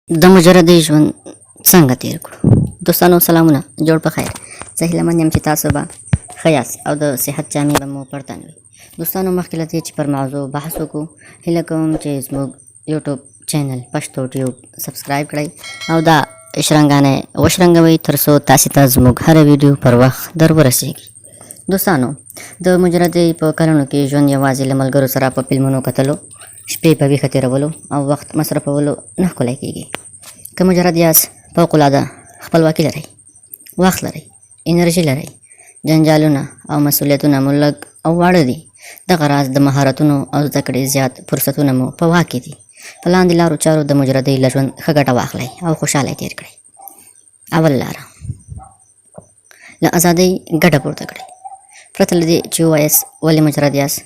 د مجردۍ ژوند څنګه تیر کړو؟ دوستانو سلامونه، جوړ په خیر. زه هیله من یم چې تاسو به ښه یاست او د صحت جامې به مو پر تن وي. دوستانو مخکې له دې چې پر موضوع بحث وکړو، هیله کوم چې زموږ یوټیوب چینل پښتو ټیوب سبسکرایب کړئ او دا شرنګانه وشرنګوئ تر څو تاسې ته زموږ هره ویډیو پر وخت در ورسیږي. دوستانو د مجردۍ په کلونو کې ژوند یوازې له ملګرو سره په فلمونو کتلو، شپې په ویښه تېرولو او وخت مصرفولو نه ښکلی کېږي. که مجرد یاست، فوق العاده خپلواکي لرئ، وخت لرئ، انرژي لرئ، جنجالونه او مسؤلیتونه مو لږ او واړه دي. دغه راز د مهارتونو او زده کړې زیات فرصتونه مو په واک کې دي. په لاندې لارو چارو د مجردۍ له ژوند ښه ګټه واخلئ او خوشحاله تېر کړئ. اول لاره، له ازادۍ ګټه پورته کړئ. پرته له دې چې ووایاست ولې مجرد یاست،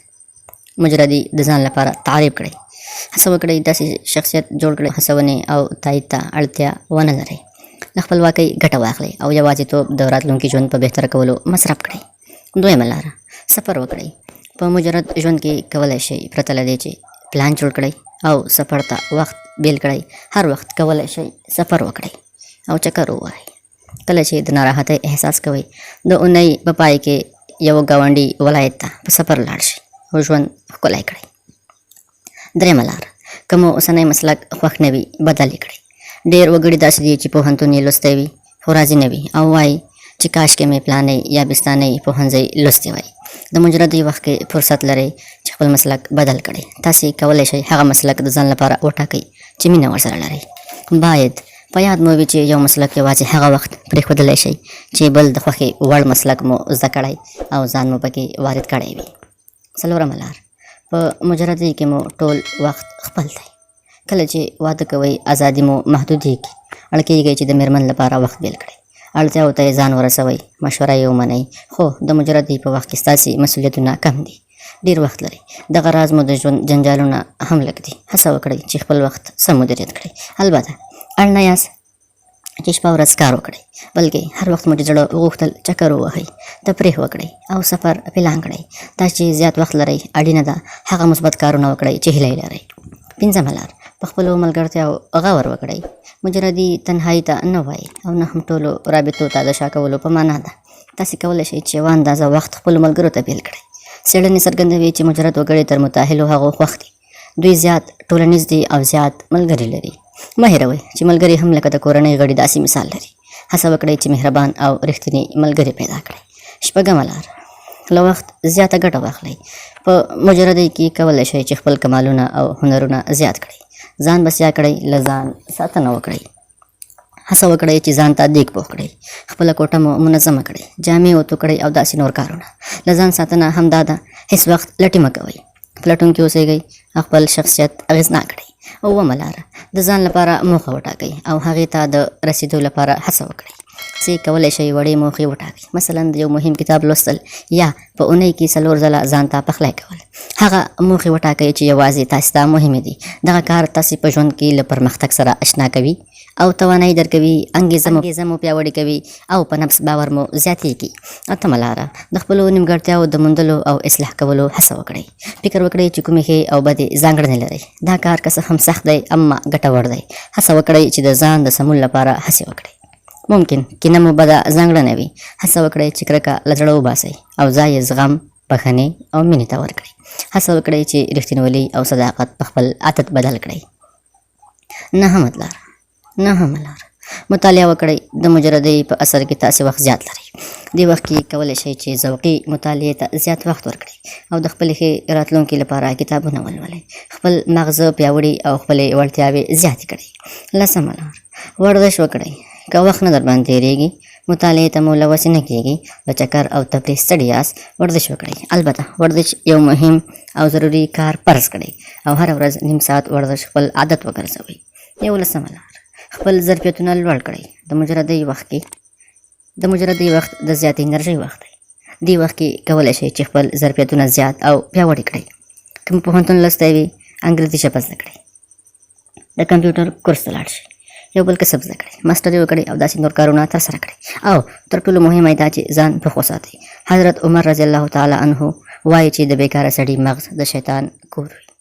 مجردي د ځان لپاره تعریف کړئ. هڅه وکړئ داسې شخصیت جوړ کړئ هڅونې او تایید ته اړتیا ونه لرئ. له خپلواکۍ ګټه واخلئ او یوازیتوب د راتلونکي ژوند په بهتره کولو مصرف کړئ. دویمه لاره، سفر وکړئ. په مجرد ژوند کې کولی شئ پرته له دې چې پلان جوړ کړئ او سفر ته وخت بیل کړئ، هر وخت کولی شئ سفر وکړئ او چکر ووهئ. کله چې د ناراحتۍ احساس کوئ، د اونۍ په پای کې یو ګاونډي ولایت ته په سفر لاړ شئ او ژوند ښکلی کړئ. درېیمه لاره، که مو اوسنی مسلک خوښ نه وي، بدل یې کړئ. ډېر وګړي داسې دي چې پوهنتون یې لوستی وي، خو راضي نه وي او وايي چې کاشکې مې پلانۍ یا بستانۍ پوهنځی لوستې وای. د مجردۍ وخت کې فرصت لرئ چې خپل مسلک بدل کړئ. تاسې کولی شئ هغه مسلک د ځان لپاره وټاکئ چې مینه ورسره لرئ. باید په یاد مو وي چې یو مسلک یوازې هغه وخت پرېښودلی شئ چې بل د خوښې وړ مسلک مو زده کړی او ځان مو پکې وارد کړی وي. څلورمه لار، په مجردۍ کې مو ټول وخت خپل دی. کله چې واده کوئ، ازادي مو محدودېږي. اړ کېږئ چې د مېرمن لپاره وخت بېل کړئ، اړتیاوو ته یې ځان ورسوئ، مشوره یې ومنئ، خو د مجردۍ په وخت کې ستاسې مسؤلیتونه کم دي. ډېر وخت لرئ. دغه راز مو د ژوند جنجالونه هم لږ دي. هڅه وکړئ چې خپل وخت سم مدیریت کړئ. البته اړ نه یاست چې شپه ورځ کار وکړئ، بلکې هر وخت مو چې زړه وغوښتل چکر ووهئ، تفریح وکړئ او سفر پلان کړئ. دا چې زیات وخت لرئ، اړینه ده هغه مثبت کارونه وکړئ چې هیله یې لرئ. پنځمه لار، په خپلو ملګرتیاو غور وکړئ. مجردي تنهایی ته نه وایي او نه هم ټولو رابطو ته د شا کولو په معنا ده. تاسې کولی شئ چې یوه اندازه وخت خپلو ملګرو ته بېل کړئ. څېړنې څرګندوي چې مجرد وګړي تر متاهلو هغو خوښ دي. دوی زیات ټولنیز دي او زیات ملګري لري. مه هېروئ چې ملګري هم لکه د کورنۍ غړي داسې مثال لري. هڅه وکړئ چې مهربان او رښتیني ملګري پیدا کړئ. شپږمه لار، له وخت زیاته ګټه واخلئ. په مجردۍ کې کولی شئ چې خپل کمالونه او هنرونه زیات کړئ. ځان بسیا کړئ، له ځان ساتنه وکړئ. هڅه وکړئ چې ځان ته دیګ پوخ کړئ، خپله کوټه مو منظمه کړئ، جامې اوتو کړئ او داسې نور کارونه. له ځان ساتنه همدا ده، هیڅ وخت لټي مه کوئ، پلټونکي اوسېږئ او خپل شخصیت اغېزناک کړئ. اوومه لاره، د ځان لپاره موخه وټاکئ او هغې ته د رسېدو لپاره هڅه وکړئ. تاسې کولی شئ وړې موخې وټاکئ، مثلا د یو مهم کتاب لوستل یا په اونۍ کې 4 ځله ځان ته پخلی کول. هغه موخې وټاکئ چې یوازې تاسې ته مهمې دي. دغه کار تاسې په ژوند کې له پرمختګ سره اشنا کوي او توانایي درکوي، انګېزه مو پیاوړې کوي او په نفس باور مو زیاتېږي. اتمه لاره، د خپلو نیمګړتیاوو د موندلو او اصلاح کولو هڅه وکړئ. فکر وکړئ چې کومې ښې او بدې ځانګړنې لرئ. دا کار که څه هم سخت دی، اما ګټور دی. هڅه وکړئ چې د ځان د سمون لپاره هڅې وکړئ. ممکن کینه مو بده ځانګړنه وي. هڅه وکړئ چې کرکه له زړه وباسئ او ځای یې زغم، بښنې او مینې ته ورکړئ. هڅه وکړئ چې رښتینولي او صداقت په خپل عادت بدل کړئ. نهمه لار، مطالعه وکړئ. د مجردۍ په اثر کې تاسې وخت زیات لرئ. دې وخت کې کولی شئ چې ذوقي مطالعې ته زیات وخت ورکړئ او د خپلې ښې راتلونکې لپاره کتابونه ولولئ. خپل مغز پیاوړي او خپلې وړتیاوې زیاتې کړئ. لسمه لار، ورزش وکړئ. که وخت نه در باندې تېرېږي، مطالعې ته مو له وسې نه کېږي، له چکر او تفریح ستړي یاست، ورزش وکړئ. البته ورزش یو مهم او ضروري کار فرض کړئ او هره ورځ نیم ساعت ورزش خپل عادت وګرځوئ. یولسمه لار، خپل ظرفیتونه لوړ کړئ. د مجردۍ وخت کې د مجردۍ وخت د زیاتې انرژۍ وخت دی. دې وخت کې کولی شئ چې خپل ظرفیتونه زیات او پیاوړي کړئ. که مو پوهنتون لوستی وي، انګریزي ژبه زده کړئ، د کمپیوټر کورس ته لاړ شئ، یو بل کسب زده کړئ، ماسټري وکړئ او داسې نور کارونه ترسره کړئ. او تر ټولو مهمه یې دا چې ځان پوخ وساتئ. حضرت عمر رضی الله تعالی عنه وایي چې د بیکاره سړي مغز د شیطان کور وي.